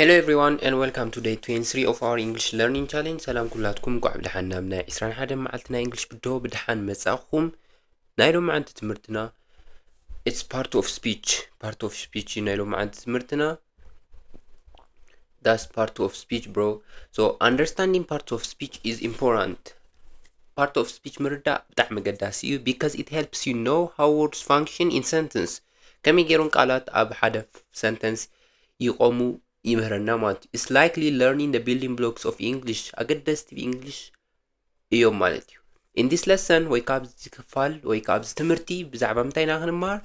Hello everyone and welcome to day twenty-three of our English learning challenge. ሰላም ኩላትኩም፣ እንኳዕ ብደሓን ናብ ናይ ዕስራን ሓደን መዓልቲ ናይ እንግሊሽ ብድሆ ብደሓን መጻእኩም። ናይ ሎማዓንቲ ትምህርትና it's part of speech. Part of speech ናይ ሎማዓንቲ ትምህርትና። That's part of speech, bro. So understanding part of speech is important. Part of speech ምርዳእ ብጣዕሚ ገዳሲ እዩ because it helps you know how words function in sentence. ከመይ ገይሮም ቃላት ኣብ ሓደ ሰንተንስ ይቆሙ ይምህረና ማለት እዩ። It's likely learning the building blocks of English. ኣገደስቲ እንግሊሽ እዮም ማለት እዩ። In this lesson ወይ ካብ እዚ ክፋል ወይ ካብ እዚ ትምህርቲ ብዛዕባ ምንታይ ኢና ክንማር?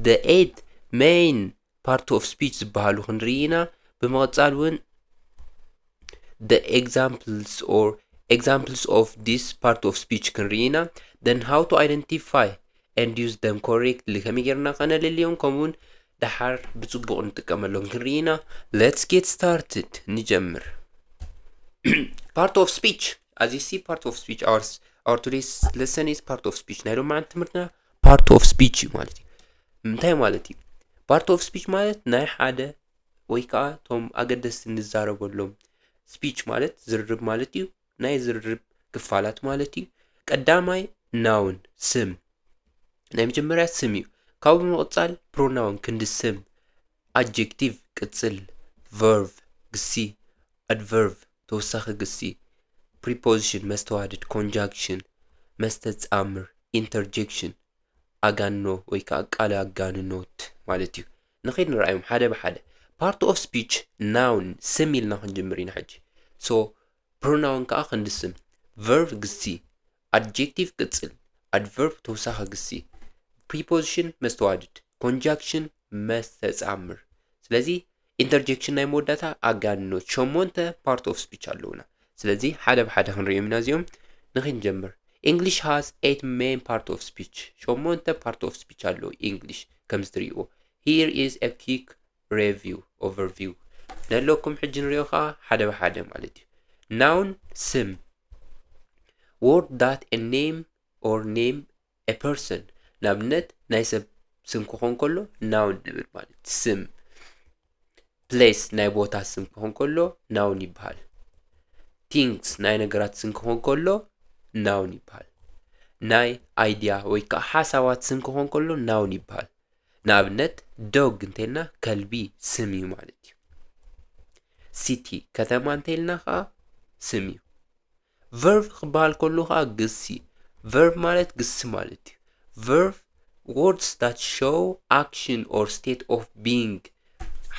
The eight main part of speech ዝበሃሉ ክንርኢ ኢና። ብምቕጻል እውን the examples or examples of this part of speech ክንርኢ ኢና። Then how to identify and use them correctly፣ ከመይ ጌርና ከነለልዮም ከምኡውን ደሓር ብጽቡቕ ንጥቀመሎም ክንርኢ ኢና። Let's get started፣ ንጀምር። Part of speech, as you see, part of speech, our, our today's lesson is part of speech። ናይ ሎማዓንቲ ትምህርትና part of speech እዩ ማለት እዩ። እንታይ ማለት እዩ? Part of speech ማለት ናይ ሓደ ወይ ከዓ እቶም ኣገደስቲ እንዛረበሎም፣ speech ማለት ዝርርብ ማለት እዩ። ናይ ዝርርብ ክፋላት ማለት እዩ። ቀዳማይ noun፣ ስም፣ ናይ መጀመርያ ስም እዩ። ካብኡ ብምቕጻል pronoun፣ ክንዲ ስም፣ adjective፣ ቅጽል፣ verb፣ ግሲ፣ adverb፣ ተወሳኺ ግሲ፣ preposition፣ መስተዋድድ፣ conjunction፣ መስተጻምር፣ interjection፣ ኣጋንኖ ወይ ከዓ ቃለ ኣጋንኖት ማለት እዩ። ንኸይድ ንርኣዮም ሓደ ብሓደ። Part of speech፣ noun፣ ስም ኢልና ክንጅምር ኢና ሕጂ። So pronoun ከዓ ክንዲ ስም፣ verb ግሲ፣ adjective ቅጽል፣ adverb ተወሳኺ ግሲ፣ preposition መስተዋድድ፣ conjunction መስተጻምር። ስለዚ interjection ናይ መወዳእታ ኣጋንኖት። ሸሞንተ part of speech ኣለውና። ስለዚ ሓደ ብሓደ ክንሪኦም ኢና እዚኦም። ንኽንጀምር፣ English has eight main part of speech። ሸሞንተ part of speech ኣለዎ እንግሊሽ ከም ዝትርእይዎ። Here is a quick review፣ overview። ነለኩም ሕጂ ንሪኦ ከዓ ሓደ ብሓደ ማለት እዩ። Noun፣ ስም። Word that a name or name a person። ንኣብነት ናይ ሰብ ስም ክኾን ከሎ noun ንብል ማለት ስም። Place፣ ናይ ቦታ ስም ክኾን ከሎ noun ይበሃል። Things፣ ናይ ነገራት ስም ክኾን ከሎ noun ይበሃል። ናይ idea ወይ ከዓ ሓሳባት ስም ክኾን ከሎ noun ይበሃል። ንኣብነት dog እንተልና ከልቢ ስም እዩ ማለት እዩ። City፣ ከተማ እንተልና ከዓ ስም እዩ። Verb ክበሃል ከሎ ከዓ ግሲ። Verb ማለት ግሲ ማለት እዩ። Verb፣ words that show action or state of being።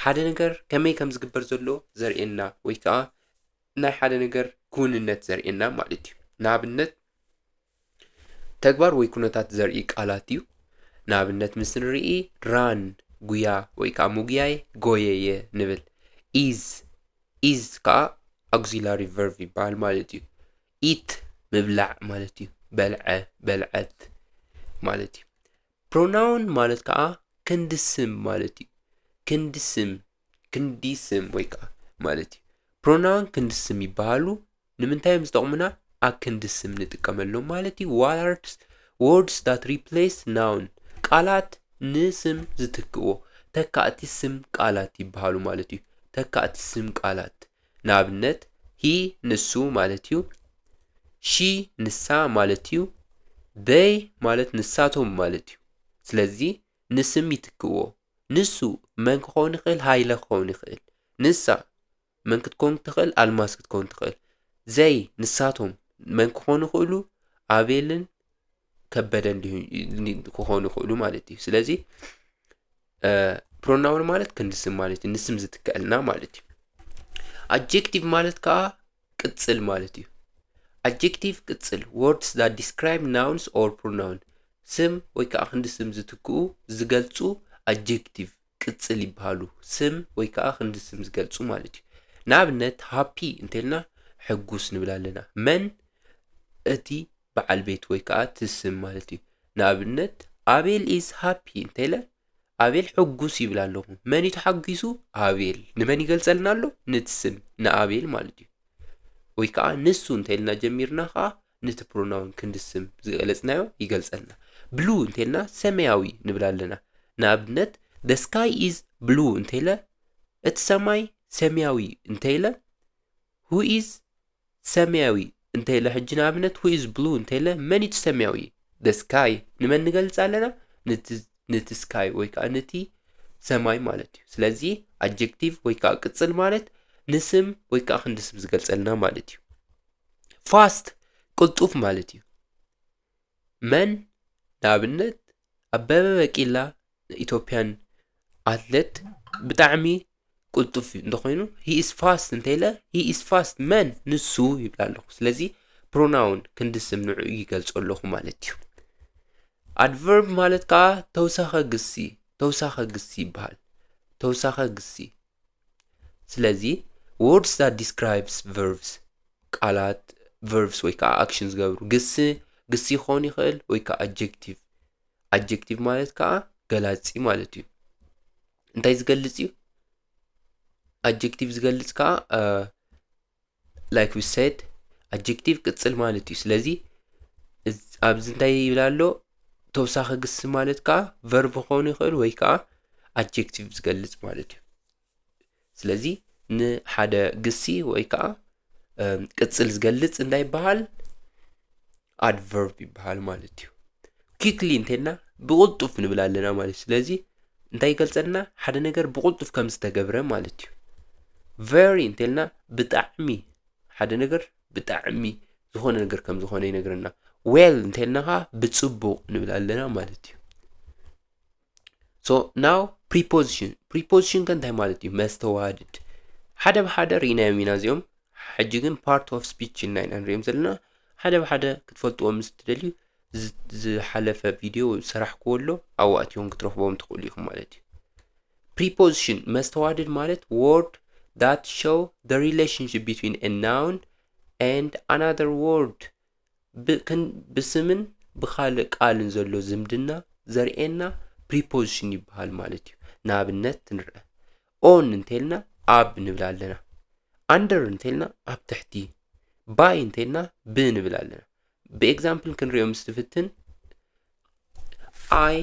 ሓደ ነገር ከመይ ከም ዝግበር ዘሎ ዘርእየና ወይ ከዓ ናይ ሓደ ነገር ክውንነት ዘርእየና ማለት እዩ። ንኣብነት ተግባር ወይ ኩነታት ዘርኢ ቃላት እዩ። ንኣብነት ምስ ንርኢ run፣ ጉያ ወይ ከዓ ምጉያይ፣ ጎየየ ንብል። Is፣ is ከዓ auxiliary verb ይበሃል ማለት እዩ። Eat፣ ምብላዕ ማለት እዩ። በልዐ፣ በልዐት ማለት እዩ። Pronoun ማለት ከዓ ክንዲ ስም ማለት እዩ። ክንዲ ስም፣ ክንዲ ስም ወይ ከዓ ማለት እዩ። Pronoun ክንዲ ስም ይበሃሉ። ንምንታይ እዮም ዝጠቕሙና? ኣብ ክንዲ ስም ንጥቀመሎም ማለት እዩ። Words፣ words that replace noun፣ ቃላት ንስም ዝትክእዎ ተካእቲ ስም ቃላት ይበሃሉ ማለት እዩ። ተካእቲ ስም ቃላት፣ ንኣብነት he፣ ንሱ ማለት እዩ። She፣ ንሳ ማለት እዩ። They ማለት ንሳቶም ማለት እዩ። ስለዚ ንስም ይትክእዎ። ንሱ መን ክኸውን ይኽእል? ሃይለ ክኸውን ይኽእል። ንሳ መን ክትከውን ትኽእል? ኣልማዝ ክትከውን ትኽእል። They፣ ንሳቶም መን ክኾኑ ይኽእሉ? ኣቤልን ከበደን ሊሆ-፣ ክኾኑ ይኽእሉ ማለት እዩ። ስለዚ pronoun ማለት ክንዲ ስም ማለት እዩ፣ ንስም ዝትከኣልና ማለት እዩ። Adjective ማለት ከዓ ቅጽል ማለት እዩ። Adjective ቅጽል፣ words that describe nouns or pronoun፣ ስም ወይ ከዓ ክንዲ ስም ዝትክኡ፣ ዝገልጹ adjective ቅጽል ይበሃሉ። ስም ወይ ከዓ ክንዲ ስም ዝገልጹ ማለት እዩ። ንኣብነት happy እንተልና ሕጉስ ንብል ኣለና። መን? እቲ በዓል ቤት ወይ ከዓ እቲ ስም ማለት እዩ። ንኣብነት ኣቤል is happy እንተለ ኣቤል ሕጉስ ይብል ኣለኹ። መን እዩ ተሓጒሱ? ኣቤል። ንመን ይገልጸልና ኣሎ? ነቲ ስም፣ ንኣቤል ማለት እዩ። ወይ ከዓ ንሱ እንተልና ጀሚርና ከዓ ነቲ pronoun ክንዲ ስም ዝገለጽናዮ ይገልጸልና። Blue እንተልና ሰማያዊ ንብል ኣለና። ንኣብነት the sky is blue እንተለ እቲ ሰማይ ሰማያዊ እንተኢለ who is ሰማያዊ እንተኢለ ሕጂ ንኣብነት who is blue እንተኢለ መን እዩ ሰማያዊ? The sky ንመን ንገልጽ ኣለና? ነቲ ነቲ sky ወይ ከዓ ነቲ ሰማይ ማለት እዩ። ስለዚ adjective ወይ ከዓ ቅጽል ማለት ንስም ወይ ከዓ ክንዲ ስም ዝገልጸልና ማለት እዩ። Fast ቅልጡፍ ማለት እዩ። መን ንኣብነት ኣበበ በቂላ ኢትዮጵያን ኣትሌት ብጣዕሚ ቅልጡፍ እንተኾይኑ he is fast እንተኢለ he is fast መን ንሱ ይብል ኣለኹ። ስለዚ pronoun ክንዲ ስም ንዕኡ ይገልጾ ኣለኹ ማለት እዩ። Adverb ማለት ከዓ ተውሳኸ ግሲ ተውሳኸ ግሲ ይበሃል። ተውሳኸ ግሲ ስለዚ words that describes verbs ቃላት verbs ወይ ከዓ action ዝገብሩ ግሲ ግሲ ክኸውን ይኽእል ወይ ከዓ adjective adjective ማለት ከዓ ገላፂ ማለት እዩ። እንታይ ዝገልፅ እዩ? Adjective ዝገልፅ ከዓ like we said adjective ቅፅል ማለት እዩ። ስለዚ ኣብዚ እንታይ ይብል ኣሎ? ተውሳኺ ግሲ ማለት ከዓ verb ክኸውን ይኽእል ወይ ከዓ adjective ዝገልፅ ማለት እዩ። ስለዚ ንሓደ ግሲ ወይ ከዓ ቅፅል ዝገልፅ እንታይ ይበሃል? Adverb ይበሃል ማለት እዩ። Quickly እንተልና ብቕልጡፍ ንብል ኣለና ማለት እዩ። ስለዚ እንታይ ይገልፀልና? ሓደ ነገር ብቕልጡፍ ከም ዝተገብረ ማለት እዩ። Very እንተልና ብጣዕሚ ሓደ ነገር ብጣዕሚ ዝኾነ ነገር ከም ዝኾነ ይነግረና። Well እንተልና ከዓ ብፅቡቕ ንብል ኣለና ማለት እዩ። So now preposition preposition ከ እንታይ ማለት እዩ? መስተዋድድ ሓደ ብሓደ ርኢናዮም ኢና እዚኦም። ሕጂ ግን part of speech ኢልና ኢና ንሪኦም ዘለና። ሓደ ብሓደ ክትፈልጥዎ ምስ ትደልዩ ዝሓለፈ ቪድዮ ዝሰራሕክዎ ኣሎ ኣብኡ ኣትዮም ክትረኽቦም ትኽእሉ ኢኹም ማለት እዩ። Preposition መስተዋድድ ማለት word that show the relationship between a noun and another word ብስምን ብኻልእ ቃልን ዘሎ ዝምድና ዘርእየና preposition ይበሃል ማለት እዩ። ንኣብነት ንርአ on እንተልና ኣብ ንብል ኣለና። Under እንተልና ኣብ ትሕቲ። By እንተልና ብ ንብል ኣለና። ብኤግዛምፕል ክንሪኦ ምስ ትፍትን I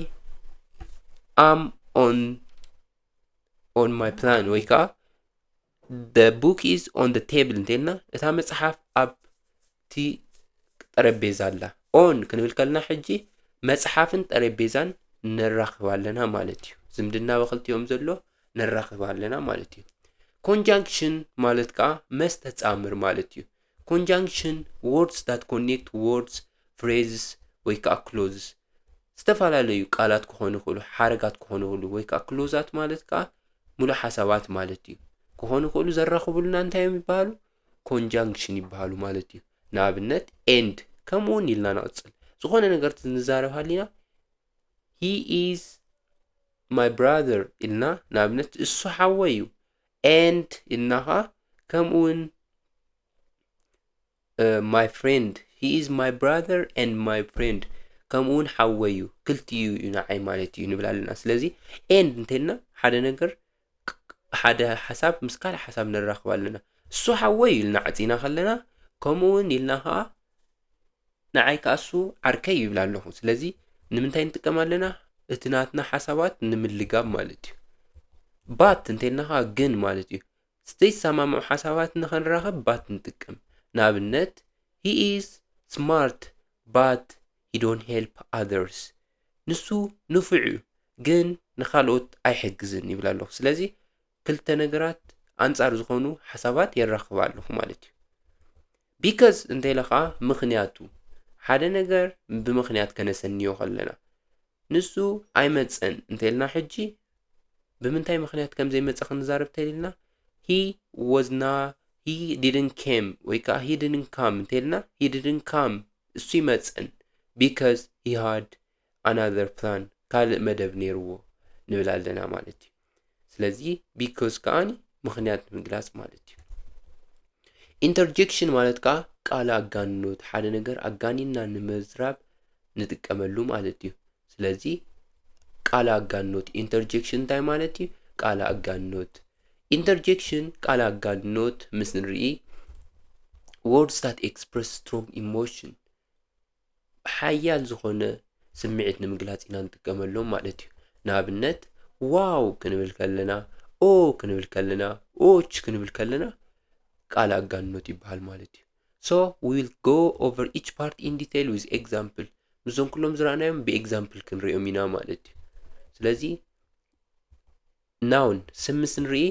am on on my plan ወይ ከዓ the book is on the table እንተልና እታ መፅሓፍ ኣብቲ ጠረጴዛ ኣላ። On ክንብል ከለና ሕጂ መፅሓፍን ጠረጴዛን ነራኽብ ኣለና ማለት እዩ። ዝምድና ብክልቲኦም ዘሎ ነራኽብ ኣለና ማለት እዩ። Conjunction ማለት ከዓ መስተፃምር ማለት እዩ። Conjunction words that connect words phrases ወይ ከዓ clauses ዝተፈላለዩ ቃላት ክኾኑ ይኽእሉ፣ ሓረጋት ክኾኑ ይኽእሉ ወይ ከዓ clauseኣት ማለት ከዓ ሙሉእ ሓሳባት ማለት እዩ። ክኾኑ ይኽእሉ ዘራኽቡልና እንታይ እዮም ይበሃሉ? Conjunction ይበሃሉ ማለት እዩ። ንኣብነት and ከምኡ እውን ኢልና ንቕፅል። ዝኾነ ነገር ንዛረብ ሃሊና he is my brother ኢልና ንኣብነት እሱ ሓወይ እዩ and ኢልና ከዓ ከምኡ እውን my friend he is my brother and my friend ከምኡ እውን ሓወይ እዩ ክልቲኡ እዩ ንዓይ ማለት እዩ ንብል ኣለና። ስለዚ and እንተልና ሓደ ነገር ሓደ ሓሳብ ምስ ካልእ ሓሳብ ነራኽብ ኣለና። እሱ ሓወይ እዩ ኢልና ዓፂና ከለና ከምኡ እውን ኢልና ከዓ ንዓይ ከዓ እሱ ዓርከይ ይብል ኣለኹ። ስለዚ ንምንታይ ንጥቀም ኣለና? እቲ ናትና ሓሳባት ንምልጋብ ማለት እዩ። But እንተልና ከዓ ግን ማለት እዩ። ዘይሰማምዑ ሓሳባት ንኸንራኽብ but ንጥቀም። ንኣብነት he is smart but he don't help others ንሱ ንፉዕ እዩ ግን ንኻልኦት ኣይሕግዝን ይብል ኣለኹ። ስለዚ ክልተ ነገራት ኣንፃር ዝኾኑ ሓሳባት የራኽብ ኣለኹ ማለት እዩ። Because እንተኢለ ከዓ ምኽንያቱ ሓደ ነገር ብምኽንያት ከነሰንዮ ከለና ንሱ ኣይመፀን እንተኢልና ሕጂ ብምንታይ ምኽንያት ከም ዘይመፀ ክንዛረብ እንተኢልና he was not he didn't came ወይ ከዓ he didn't come እንተኢልና he didn't come እሱ ይመፀን because he had another plan ካልእ መደብ ነይርዎ ንብል ኣለና ማለት እዩ። ስለዚ because ከዓኒ ምኽንያት ንምግላፅ ማለት እዩ። Interjection ማለት ከዓ ቃለ ኣጋንኖት ሓደ ነገር ኣጋኒንና ንምዝራብ ንጥቀመሉ ማለት እዩ። ስለዚ ቃለ ኣጋንኖት interjection እንታይ ማለት እዩ? ቃለ ኣጋንኖት interjection ቃለ ኣጋንኖት ምስ ንርኢ words that express strong emotion ሓያል ዝኾነ ስምዒት ንምግላፅ ኢና ንጥቀመሎም ማለት እዩ። ንኣብነት wow ክንብል ከለና፣ ኦ ክንብል ከለና፣ ኦች ክንብል ከለና ቃል ኣጋንኖት ይበሃል ማለት እዩ። So we will go over each part in detail with example። ምስዞም ኩሎም ዝረኣናዮም ብ example ክንሪኦም ኢና ማለት እዩ። ስለዚ noun ስም ምስ ንርኢ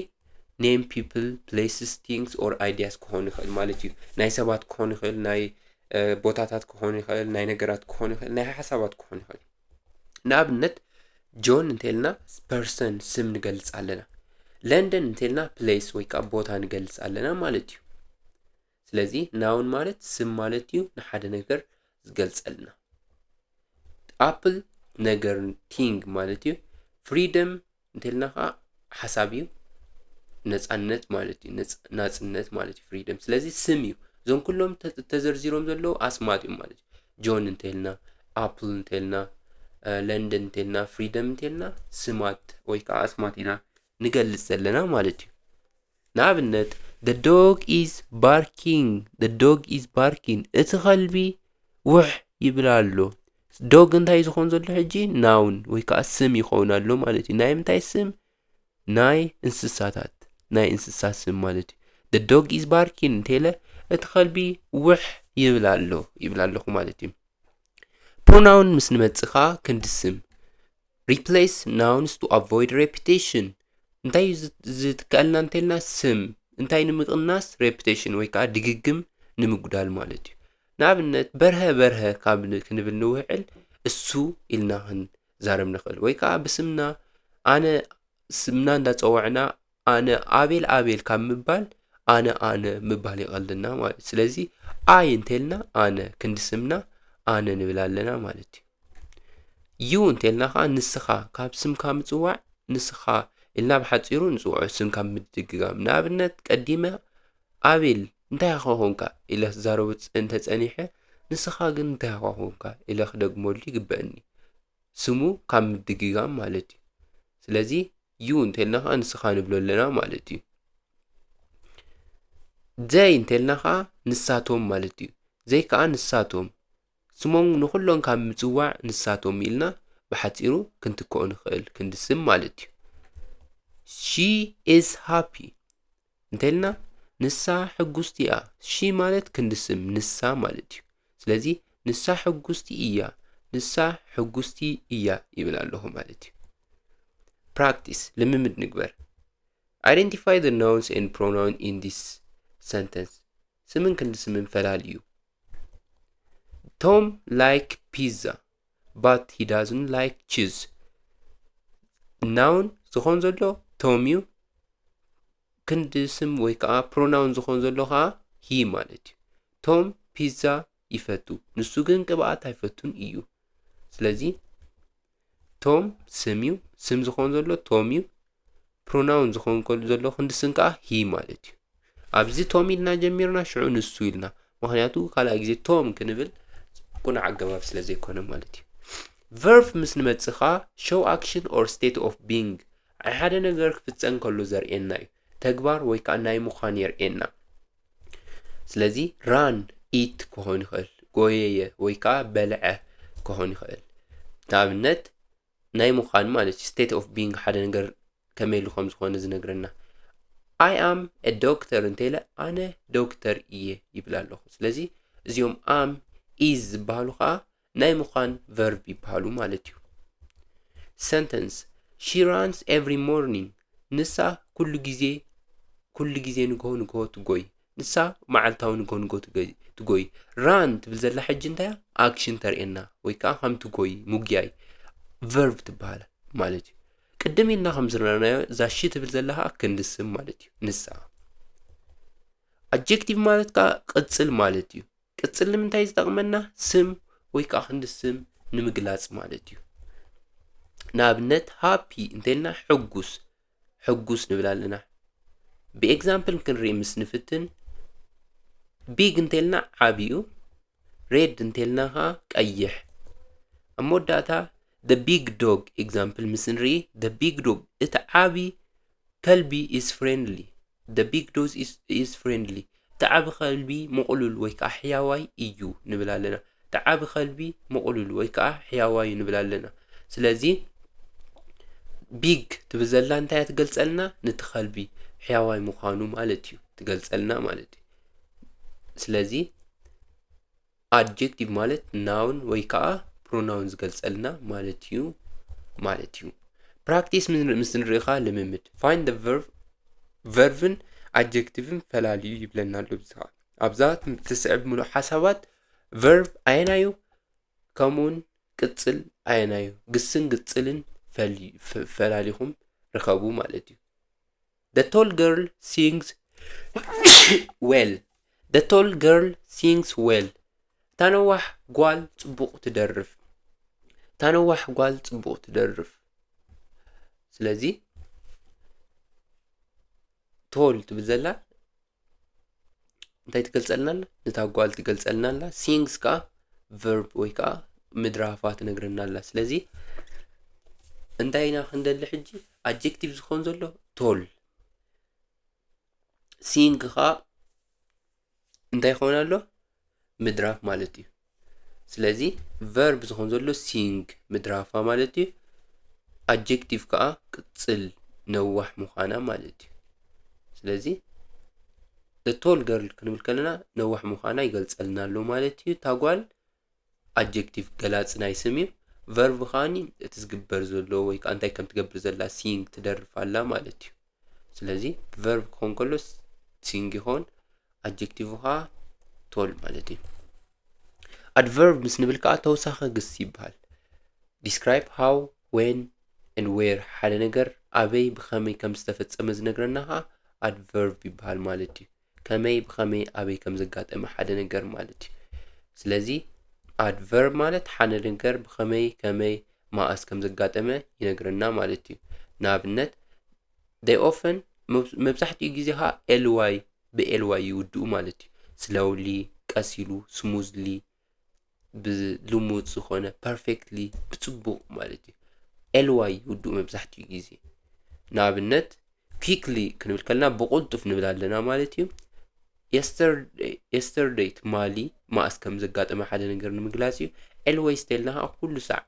name people, places, things or ideas ክኾን ይኽእል ማለት እዩ። ናይ ሰባት ክኾን ይኽእል፣ ናይ ቦታታት ክኾን ይኽእል፣ ናይ ነገራት ክኾን ይኽእል፣ ናይ ሓሳባት ክኾን ይኽእል። ንኣብነት ጆን እንተልና person ስም ንገልጽ ኣለና። ለንደን እንተልና place ወይ ከዓ ቦታ ንገልጽ ኣለና ማለት እዩ። ስለዚ noun ማለት ስም ማለት እዩ፣ ንሓደ ነገር ዝገልጸልና። ኣፕል ነገር thing ማለት እዩ። ፍሪደም እንተልና ከዓ ሓሳብ እዩ፣ ነፃነት ማለት እዩ። ናፅነት ማለት እዩ ፍሪደም። ስለዚ ስም እዩ። እዞም ኩሎም ተዘርዚሮም ዘለዉ ኣስማት እዮም ማለት እዩ። ጆን እንተልና፣ ኣፕል እንተልና፣ ለንደን እንተልና፣ ፍሪደም እንተልና ስማት ወይ ከዓ ኣስማት ኢና ንገልፅ ዘለና ማለት እዩ። ንኣብነት the dog is barking፣ the dog is barking፣ እቲ ከልቢ ውሕ ይብል ኣሎ። ዶግ እንታይ እዩ ዝኾን ዘሎ ሕጂ? ናውን ወይ ከዓ ስም ይኸውን ኣሎ ማለት እዩ። ናይ ምንታይ ስም? ናይ እንስሳታት፣ ናይ እንስሳ ስም ማለት እዩ። The dog is barking እንተለ እቲ ከልቢ ውሕ ይብል ኣሎ ይብል ኣለኹ ማለት እዩ። ፕሮናውን ምስ ንመጽእ ከዓ ክንዲ ስም replace nouns to avoid repetition እንታይ እዩ ዝትከኣልና እንተልና ስም እንታይ ንምቕናስ repetition ወይ ከዓ ድግግም ንምጉዳል ማለት እዩ። ንኣብነት በርሀ በርሀ ካብ ክንብል ንውዕል እሱ ኢልና ክንዛረብ ንኽእል ወይ ከዓ ብስምና ኣነ ስምና እንዳፀዋዕና ኣነ ኣቤል ኣቤል ካብ ምባል ኣነ ኣነ ምባል ይቐልና ማለት እዩ። ስለዚ ኣይ እንተልና ኣነ ክንዲ ስምና ኣነ ንብል ኣለና ማለት እዩ። ዩ እንተልና ከዓ ንስኻ ካብ ስምካ ምፅዋዕ ንስኻ ኢልና ብሓፂሩ ንፅውዖ ስም ካብ ምድግጋም። ንኣብነት ቀዲመ ኣቤል እንታይ ኢኻ ኮንካ ኢለ ክዛረቦ እንተፀኒሐ ንስኻ ግን እንታይ ኢኻ ኮንካ ኢለ ክደግመሉ ይግበአኒ ስሙ ካብ ምድግጋም ማለት እዩ። ስለዚ ዩ እንተልና ከዓ ንስኻ ንብሎ ኣለና ማለት እዩ። ዘይ እንተልና ከዓ ንሳቶም ማለት እዩ። ዘይ ከዓ ንሳቶም ስሞም ንኩሎም ካብ ምፅዋዕ ንሳቶም ኢልና ብሓፂሩ ክንትክኦ ንኽእል ክንዲ ስም ማለት እዩ። She is happy እንተልና ንሳ ሕጉስቲ እያ። ሺ ማለት ክንዲ ስም ንሳ ማለት እዩ። ስለዚ ንሳ ሕጉስቲ እያ፣ ንሳ ሕጉስቲ እያ ይብል ኣለኹ ማለት እዩ። ፕራክቲስ ልምምድ ንግበር። Identify the nouns and pronoun in this sentence። ስምን ክንዲ ስምን ፈላልዩ። Tom like pizza but he doesn't like cheese። ናውን ዝኾን ዘሎ ቶም እዩ። ክንዲ ስም ወይ ከዓ ፕሮናውን ዝኾን ዘሎ ከዓ ሂ ማለት እዩ። ቶም ፒዛ ይፈቱ፣ ንሱ ግን ቅብኣት ኣይፈቱን እዩ። ስለዚ ቶም ስም እዩ፣ ስም ዝኾን ዘሎ ቶም እዩ። ፕሮናውን ዝኾን ዘሎ ክንዲ ስም ከዓ ሂ ማለት እዩ። ኣብዚ ቶም ኢልና ጀሚርና ሽዑ ንሱ ኢልና፣ ምክንያቱ ካልኣይ ግዜ ቶም ክንብል ቁኑዕ ኣገባብ ስለ ዘይኮነ ማለት እዩ። ቨርብ ምስ ንመጽእ ከዓ show action or state of being ናይ ሓደ ነገር ክፍጸም ከሎ ዘርእየና እዩ። ተግባር ወይ ከዓ ናይ ምዃን የርእየና። ስለዚ ራን፣ ኢት ክኾን ይኽእል፣ ጎየየ ወይ ከዓ በልዐ ክኾን ይኽእል። ንኣብነት ናይ ምዃን ማለት እዩ። State of being ሓደ ነገር ከመይ ኢሉ ከም ዝኾነ ዝነግረና። I am a doctor እንተኢለ ኣነ ዶክተር እየ ይብል ኣለኹ። ስለዚ እዚኦም am፣ is ዝበሃሉ ከዓ ናይ ምዃን ቨርብ ይበሃሉ ማለት እዩ። Sentence፣ She runs every morning። ንሳ ኩሉ ግዜ ኩሉ ግዜ ንግሆ ንግሆ ትጎይ። ንሳ መዓልታዊ ንግሆ ንግሆ ትጎይ። ራን ትብል ዘላ ሕጂ እንታይ እያ? ኣክሽን ተርእየና ወይ ከዓ ከም ትጎይ ምጉያይ ቨርብ ትበሃል ማለት እዩ። ቅድም ኢልና ከም ዝረኣናዮ እዛ ሺ ትብል ዘላ ከዓ ክንዲ ስም ማለት እዩ። ንሳ ኣጀክቲቭ ማለት ከዓ ቅፅል ማለት እዩ። ቅፅል ንምንታይ ዝጠቕመና? ስም ወይ ከዓ ክንዲ ስም ንምግላፅ ማለት እዩ። ንኣብነት ሃፒ እንተልና ሕጉስ፣ ሕጉስ ንብል ኣለና። ብኤግዛምፕል ክንርኢ ምስ ንፍትን ቢግ እንተልና ዓብዩ፣ ሬድ እንተልና ከዓ ቀይሕ። ኣብ መወዳእታ the big dog ኤግዛምፕል ምስ ንርኢ the big dog እቲ ዓቢ ከልቢ is friendly። The big dog is, is friendly። እቲ ዓቢ ከልቢ ምቕሉል ወይ ከዓ ሕያዋይ እዩ ንብል ኣለና። እቲ ዓቢ ከልቢ ምቕሉል ወይ ከዓ ሕያዋይ እዩ ንብል ኣለና። ስለዚ ቢግ ትብል ዘላ እንታይ እያ ትገልጸልና? ነቲ ከልቢ ሕያዋይ ምዃኑ ማለት እዩ፣ ትገልጸልና ማለት እዩ። ስለዚ ኣድጀክቲቭ ማለት ናውን ወይ ከዓ ፕሮናውን ዝገልጸልና ማለት እዩ ማለት እዩ። ፕራክቲስ ምስ ንርኢ ከኣ ልምምድ። Find the verb፣ ቨርብን ኣድጀክቲቭን ፈላልዩ ይብለና ኣሎ። ኣብዚ ከኣ ኣብዛ ትስዕብ ምሉእ ሓሳባት ቨርብ ኣየናዩ ከምኡውን ቅጽል ኣየናዩ፣ ግስን ግጽልን ፈላሊኹም ርኸቡ ማለት እዩ። The tall girl sings well. The tall girl sings well. እታ ነዋሕ ጓል ጽቡቕ ትደርፍ። እታ ነዋሕ ጓል ጽቡቕ ትደርፍ። ስለዚ ቶል ትብል ዘላ እንታይ ትገልጸልና ኣላ? ነታ ጓል ትገልጸልና ኣላ። ሲንግስ ከኣ ቨርብ ወይ ከኣ ምድራፋ ትነግረና ኣላ። ስለዚ እንታይ ኢና ክንደሊ ሕጂ? ኣድጀክቲቭ ዝኾን ዘሎ ቶል። ሲንግ ከኣ እንታይ ይኸውን ኣሎ? ምድራፍ ማለት እዩ። ስለዚ ቨርብ ዝኾን ዘሎ ሲንግ ምድራፋ ማለት እዩ። ኣድጀክቲቭ ከኣ ቅጽል ነዋሕ ምዃና ማለት እዩ። ስለዚ the tall girl ክንብል ከለና ነዋሕ ምዃና ይገልጸልና ኣሎ ማለት እዩ። እታ ጓል ኣድጀክቲቭ ገላጺ ናይ ስም እዩ። ቨርብ ከኣኒ እቲ ዝግበር ዘሎ ወይ ከኣ እንታይ ከም ትገብር ዘላ ሲንግ ትደርፍ ኣላ ማለት እዩ። ስለዚ ቨርብ ክኾን ከሎ ሲንግ ይኾን፣ ኣድጀክቲቭ ከኣ ቶል ማለት እዩ። ኣድቨርብ ምስ ንብል ከኣ ተወሳኺ ግስ ይበሃል። Describe how, when and where ሓደ ነገር ኣበይ ብኸመይ ከም ዝተፈጸመ ዝነግረና ከኣ ኣድቨርብ ይበሃል ማለት እዩ። ከመይ ብኸመይ ኣበይ ከም ዘጋጠመ ሓደ ነገር ማለት እዩ። ስለዚ ኣድቨርብ ማለት ሓደ ነገር ብኸመይ ከመይ መኣስ ከም ዘጋጠመ ይነግረና ማለት እዩ። ንኣብነት they often መብዛሕትኡ ግዜ ከኣ ኤልዋይ ብኤልዋይ ይውድኡ ማለት እዩ። ስለውሊ፣ ቀስ ኢሉ፣ ስሙዝሊ፣ ብልሙድ ዝኾነ፣ ፐርፌክትሊ፣ ብጽቡቕ ማለት እዩ። ኤልዋይ ይውድኡ መብዛሕትኡ ግዜ። ንኣብነት ኪክሊ ክንብል ከለና ብቕልጡፍ ንብል ኣለና ማለት እዩ። የስተርደይ ትማሊ መኣስ ከም ዘጋጠመ ሓደ ነገር ንምግላጽ እዩ። ኤልወይስ ተልና ከዓ ኩሉ ሳዕ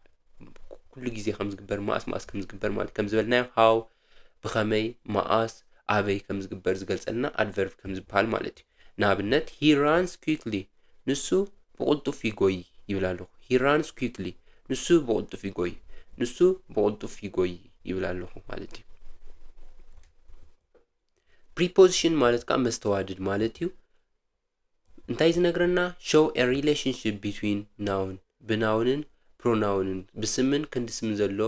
ኩሉ ግዜ ከም ዝግበር መኣስ መኣስ ከም ዝግበር ማለት ከም ዝበልናዮ ሃው ብኸመይ መኣስ ኣበይ ከም ዝግበር ዝገልጸልና ኣድቨርብ ከም ዝበሃል ማለት እዩ። ንኣብነት he runs quickly ንሱ ብቕልጡፍ ይጎይ ይብል ኣለኹ። He runs quickly ንሱ ብቕልጡፍ ይጎይ፣ ንሱ ብቕልጡፍ ይጎይ ይብል ኣለኹ ማለት እዩ። ፕሪፖዚሽን ማለት ከዓ መስተዋድድ ማለት እዩ። እንታይ ዝነግረና? Show a relationship between noun ብናውንን ፕሮናውንን ብስምን ክንዲ ስምን ዘሎ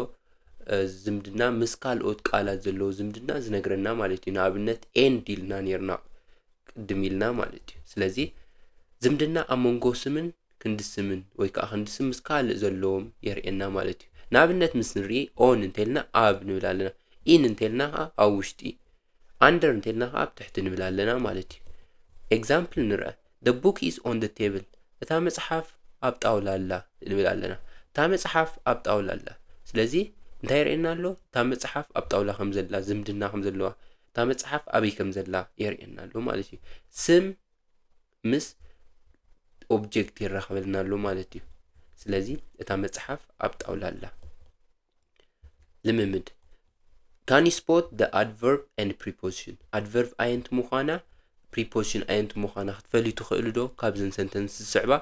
ዝምድና ምስ ካልኦት ቃላት ዘለዎ ዝምድና ዝነግረና ማለት እዩ። ንኣብነት ኤንድ ኢልና ነርና ቅድም ኢልና ማለት እዩ። ስለዚ ዝምድና ኣብ መንጎ ስምን ክንዲ ስምን ወይ ከዓ ክንዲ ስም ምስ ካልእ ዘለዎም የርእየና ማለት እዩ። ንኣብነት ምስ ንርኢ ኦን እንተልና ኣብ ንብል ኣለና፣ ኢን እንተልና ከዓ ኣብ ውሽጢ፣ ኣንደር እንተልና ከዓ ኣብ ትሕቲ ንብል ኣለና ማለት እዩ። ኤግዛምፕል ንርአ። The book is on the table እታ መጽሓፍ ኣብ ጣውላ ኣላ ንብል ኣለና። እታ መጽሓፍ ኣብ ጣውላ ኣላ። ስለዚ እንታይ የርእየና ኣሎ? እታ መጽሓፍ ኣብ ጣውላ ከም ዘላ፣ ዝምድና ከም ዘለዋ፣ እታ መጽሓፍ ኣበይ ከም ዘላ የርእየና ኣሎ ማለት እዩ። ስም ምስ ኦብጀክት ይራኸበልና ኣሎ ማለት እዩ። ስለዚ እታ መጽሓፍ ኣብ ጣውላ ኣላ። ልምምድ። Can you spot the adverb and preposition? ኣድቨርብ ኣየንቲ ምዃና ፕሪፖዚሽን ኣየንቲ ምዃና ክትፈልዩ ትኽእሉ ዶ? ካብዘን ሰንተንስ ዝስዕባ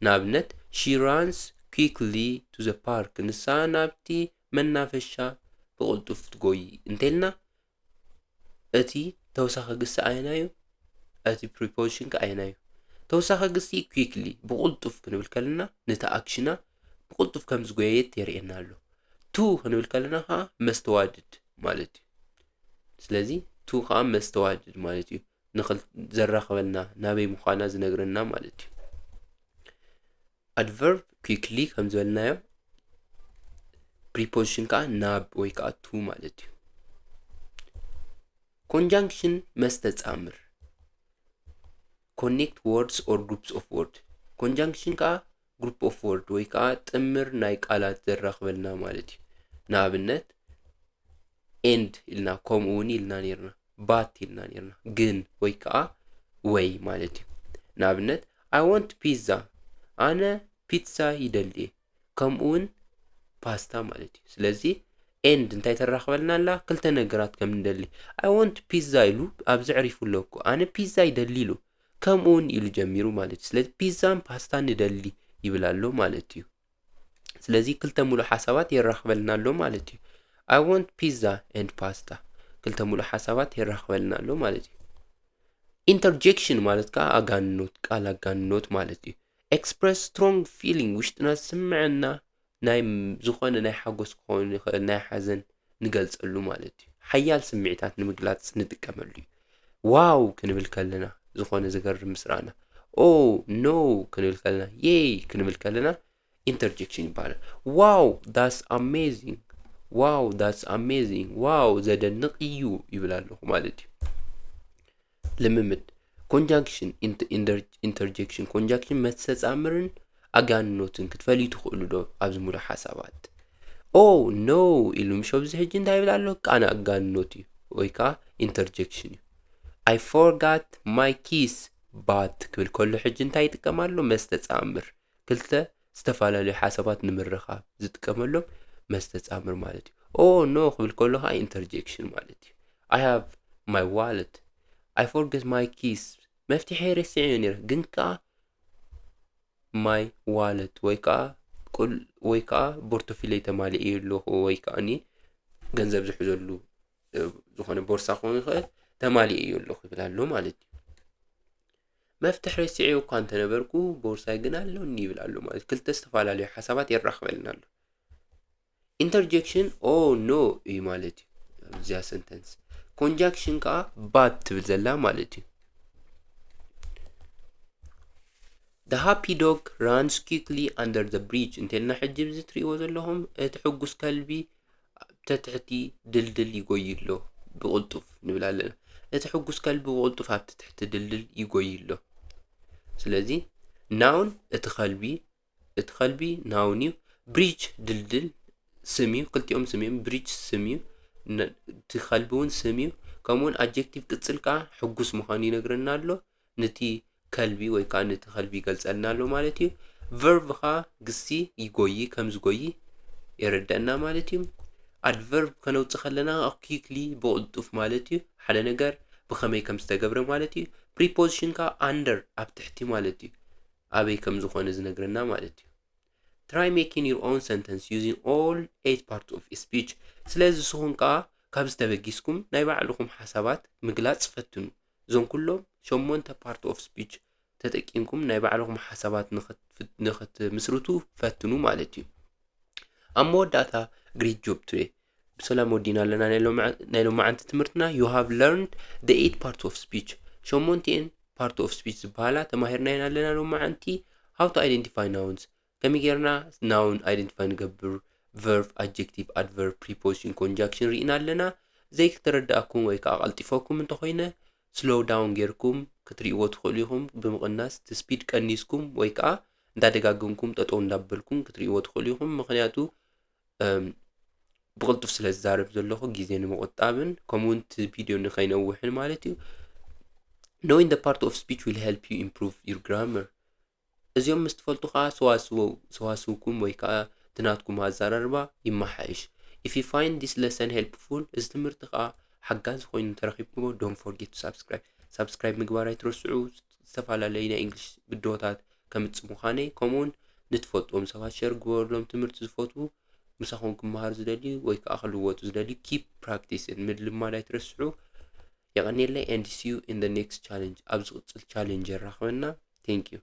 ንኣብነት she runs quickly to the park ንሳ ናብቲ መናፈሻ ብቕልጡፍ ትጎይ እንተልና እቲ ተወሳኺ ግሲ ኣየናዩ? እቲ ፕሪፖዚሽን ከ ኣየናዩ? ተወሳኺ ግሲ quickly ብቕልጡፍ ክንብል ከለና ነቲ ኣክሽና ብቕልጡፍ ከም ዝጎየየት የርእየና ኣሎ። ቱ ክንብል ከለና ከዓ መስተዋድድ ማለት እዩ። ስለዚ ቱ ከዓ መስተዋድድ ማለት እዩ። ንኽል ዘራኽበልና ናበይ ምዃና ዝነግረና ማለት እዩ። ኣድቨርብ quickly ከም ዝበልናዮ ፕሪፖዚሽን ከዓ ናብ ወይ ከዓ ቱ ማለት እዩ። ኮንጃንክሽን መስተጻምር connect words or groups of word ኮንጃንክሽን ከዓ group of word ወይ ከዓ ጥምር ናይ ቃላት ዘራኽበልና ማለት እዩ። ንኣብነት ኤንድ ኢልና ከምኡ እውን ኢልና ነርና፣ ባት ኢልና ነርና፣ ግን ወይ ከዓ ወይ ማለት እዩ። ንኣብነት I want pizza ኣነ ፒትዛ ይደሊ እየ፣ ከምኡ እውን ፓስታ ማለት እዩ። ስለዚ and እንታይ ተራኽበልና ኣላ? ክልተ ነገራት ከም ንደሊ። I want pizza ኢሉ ኣብዚ ዕሪፉ ኣሎ እኮ። ኣነ ፒዛ ይደሊ ኢሉ። ከምኡውን ኢሉ ጀሚሩ ማለት እዩ። ስለዚ ፒዛን ፓስታን ንደሊ ይብል ኣሎ ማለት እዩ። ስለዚ ክልተ ሙሉእ ሓሳባት የራኽበልና ኣሎ ማለት እዩ። I want pizza and pasta። ክልተ ሙሉእ ሓሳባት የራኽበልና ኣሎ ማለት እዩ። ኢንተርጀክሽን ማለት ከዓ ኣጋንኖት፣ ቃል ኣጋንኖት ማለት እዩ። Express strong feeling፣ ውሽጥና ዝስምዐና ናይ ም-፣ ዝኾነ ናይ ሓጎስ ክኸውን ይኽእል፣ ናይ ሓዘን ንገልጸሉ ማለት እዩ። ሓያል ስምዒታት ንምግላጽ ንጥቀመሉ እዩ። ዋው ክንብል ከለና፣ ዝኾነ ዘገርም ምስ ረኣና፣ ኦ ኖ ክንብል ከለና፣ የይ ክንብል ከለና ኢንተርጀክሽን ይባላል። ዋው that's amazing፣ ዋው that's amazing፣ ዋው ዘደንቕ እዩ ይብል ኣለኹ ማለት እዩ። ልምምድ ኮንጃንክሽን፣ ኢንተርጀክሽን፣ ኮንጃንክሽን መስተጻምርን ኣጋንኖትን ክትፈልዩ ትኽእሉ ዶ ኣብዚ ሙሉእ ሓሳባት? ኦ ኖ ኢሉ ምሽ ኣብዚ ሕጂ እንታይ ይብል ኣሎ? ቃና ኣጋንኖት እዩ ወይ ከዓ ኢንተርጀክሽን እዩ። I forgot my keys but ክብል ከሎ ሕጂ እንታይ ይጥቀም ኣሎ? መስተጻምር። ክልተ ዝተፈላለዩ ሓሳባት ንምርኻብ ዝጥቀመሎም መስተጻምር ማለት እዩ። ኦ ኖ ክብል ከሎ ከዓ ኢንተርጀክሽን ማለት እዩ። I have my wallet፣ I forgot my keys፣ መፍትሐ ረሲዐዮ ነይረ፣ ግን ከዓ my wallet ወይ ከዓ ቁል-፣ ወይ ከዓ ቦርቶፊለይ ተማሊኤ ኣለኹ ወይ ከዓ እኔ ገንዘብ ዝሕዘሉ፣ እ፣ ዝኾነ ቦርሳ ክኸውን ይኽእል፣ ተማሊኤ ኣለኹ ይብል ኣሎ ማለት እዩ። መፍትሕ ረሲዐዮ እኳ እንተነበርኩ ቦርሳይ ግን ኣለኒ ይብል ኣሎ ማለት ክልተ ዝተፈላለዩ ሓሳባት የራኽበልና ኣሎ። ኢንተርጀክሽን ኦ ኖ እዩ ማለት እዩ ኣብዚኣ ሰንተንስ። ኮንጃንክሽን ከዓ but ትብል ዘላ ማለት እዩ። The happy dog runs quickly under the bridge እንተልና ሕጂ እዚ ትሪእዎ ዘለኹም እቲ ሕጉስ ከልቢ ተትሕቲ ድልድል ይጎይ ኣሎ ብቕልጡፍ ንብል ኣለና። እቲ ሕጉስ ከልቢ ብቕልጡፍ ኣብቲ ትሕቲ ድልድል ይጎይ ኣሎ። ስለዚ ናውን እቲ ከልቢ፣ እቲ ከልቢ ናውን እዩ። ብሪጅ ድልድል ስም እዩ፣ ክልቲኦም ስም እዮም። ብሪጅ ስም እዩ፣ ነ-፣ እቲ ከልቢ እውን ስም እዩ። ከምኡውን ኣጀክቲቭ ቅጽል ከዓ ሕጉስ ምዃኑ ይነግረና ኣሎ። ነቲ ከልቢ ወይ ከዓ ነቲ ከልቢ ይገልጸልና ኣሎ ማለት እዩ። ቨርብ ከዓ ግሲ ይጎይ፣ ከም ዝጎይ የረደእና ማለት እዩ። ኣድቨርብ ከነውፅእ ከለና ኪክሊ ብቕልጡፍ ማለት እዩ። ሓደ ነገር ብኸመይ ከም ዝተገብረ ማለት እዩ። ፕሪፖዚሽን ከዓ ኣንደር ኣብ ትሕቲ ማለት እዩ። ኣበይ ከም ዝኾነ ዝነግረና ማለት እዩ። Try making your own sentence using all eight parts of speech። ስለዚ ንስኹም ከዓ ካብዚ ተበጊስኩም ናይ ባዕልኹም ሓሳባት ምግላፅ ፈትኑ። እዞም ኩሎም ሸሞንተ part of speech ተጠቂምኩም ናይ ባዕልኹም ሓሳባት ንኽት-፣ ንኽትምስርቱ ፈትኑ ማለት እዩ። ኣብ መወዳእታ great job today። ብሰላም ወዲና ኣለና ናይ ሎምዓ-፣ ናይ ሎማዓንቲ ትምህርትና። You have learned the eight part of speech። ሸሞንቲኤን part of speech ዝበሃላ ተማሂርናየን ኣለና ሎማዓንቲ። How to identify nouns፣ ከመይ ጌርና ናውን ኣይደንቲፋይ ንገብር፣ ቨርብ፣ ኣጀክቲቭ፣ ኣድቨርብ፣ ፕሪፖዚሽን፣ ኮንጃንክሽን ርኢና ኣለና። ዘይክተረድኣኩም ወይ ከዓ ቀልጢፈኩም እንተኾይነ ስሎው ዳውን ጌርኩም ክትርእይዎ ትኽእሉ ኢኹም። ብምቕናስ እቲ ስፒድ ቀኒስኩም ወይ ከዓ እንዳደጋገምኩም ጠጠው እንዳበልኩም ክትርእይዎ ትኽእሉ ኢኹም። ምኽንያቱ፣ እም፣ ብቕልጡፍ ስለ ዝዛረብ ዘለኹ ግዜ ንምቑጣብን ከምኡውን እቲ ቪድዮ ንኸይነውሕን ማለት እዩ። Knowing the part of speech will help you improve your grammar። እዚኦም ምስ ትፈልጡ ከዓ ሰዋስው-፣ ሰዋስውኩም ወይ ከዓ እቲ ናትኩም ኣዘራርባ ይመሓይሽ። If you find this lesson helpful፣ እዚ ትምህርቲ ከዓ ሓጋዚ ኮይኑ ተረኺብኩሞ፣ don't forget to subscribe። ሳብስክራይብ ምግባር ኣይትረስዑ። ዝተፈላለዩ ናይ እንግሊሽ ቪድዮታት ከምጽእ ምዃነይ፣ ከምኡውን ንትፈልጥዎም ሰባት ሸር ግበሩሎም። ትምህርቲ ዝፈትዉ፣ ምሳኹም ክመሃር ዝደልዩ ወይ ከዓ ክልወጡ ዝደልዩ፣ keep practicing፣ ምልማድ ኣይትረስዑ። የቐንየለይ and see you in the next challenge። ኣብ ዝቕጽል ቻሌንጅ የራኽበና። Thank you።